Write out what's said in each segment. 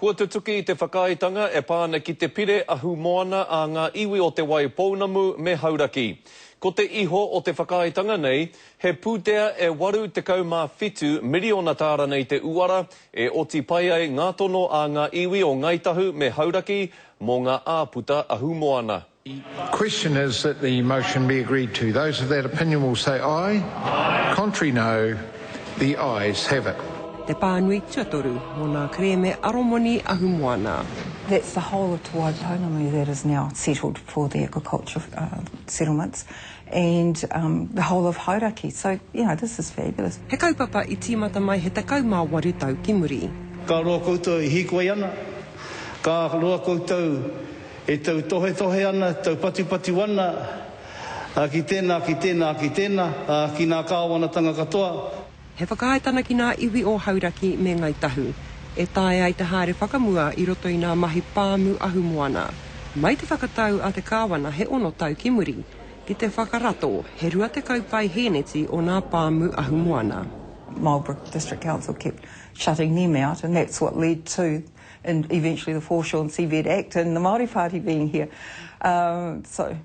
Kua tutuki te whakaaetanga e pā ana ki te pire ahumoana a ngā iwi o Te Waipounamu me Hauraki. Ko te iho o te whakaaetanga nei, he pūtea e 87 miriona tāra nei te uara e oti pai ai ngā tono a ngā iwi o Ngāi Tahu me Hauraki mō ngā āputa ahumoana. Question is that the motion be agreed to. Those of that opinion will say aye. Aye. Contrary no. The ayes have it. Te pānui tuatoru mō nā kerēme aromoni ahumoana. That's the whole of Te Waipounamu that is now settled for the agriculture settlements and the whole of Hauraki. So, you know, this is fabulous. He kaupapa i tīmata mai he 18 tau ki muri. Ka roa koutou e hīkoi ana, ka roa koutou E tautohetohe ana, taupatupatu ana, ki tēnā, ki tēnā, ki tēnā, ki nā kāwanatanga katoa. He whakaaetana ki nā iwi o Hauraki me Ngai Tahu e taea ai te haere whakamua i roto i nā mahi pāmu ahumoana. Mai te whakatau a te Kāwana he ono tau ki muri, ki te whakarato he 20 paihēneti o nā pāmu ahumoana. Marlborough District Council kept shutting them out and that's what led to and eventually the Foreshore and Seabed Act and the Māori Party being here. Um, so,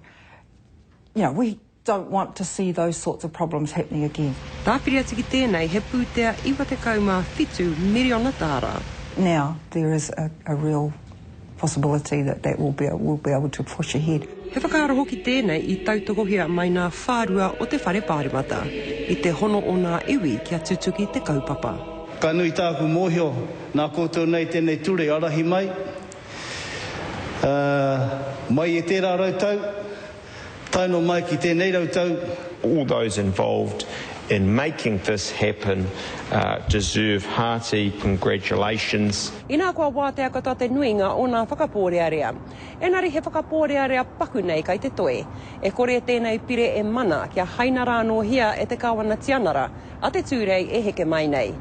you know, we don't want to see those sorts of problems happening again. Tāpiri atu ki tēnei he pūtea 97 miriona tāra. Now there is a, a real possibility that that will be, we'll be able to push ahead. He whakaaro hoki tēnei i tautokohia mai nā whārua o te Whare Pāremata, i te hono o nā iwi kia tutuki te kaupapa. Ka nui tāku mōhio, nā koutou nei tēnei ture ārahi mai, ā, mai i tērā rautau, tae noa mai ki tēnei rautau. All those involved in making this happen deserve hearty congratulations. Inā kua wātea katoa te nuinga o nā whakapōrearea. Engari he whakapōrearea paku nei kai te toe. E kore tēnei pire e mana kia haina rānōhia e te Kāwana Tianara, a te Tūrei e heke mai nei.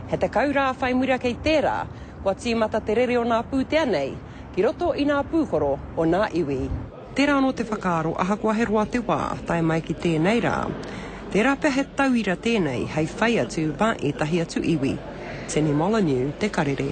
He 10 rā whai muri ake i tērā, kua tīmata te rere o nā pūtea nei ki roto i nā pūkoro o nā iwi. Tērā anō te whakaaro ahakoa he roa te wā tae mai ki tēnei rā, tērā pea he tauira tēnei hei whai atu mā ētahi atu iwi. Tini Molyneux, Te Karere.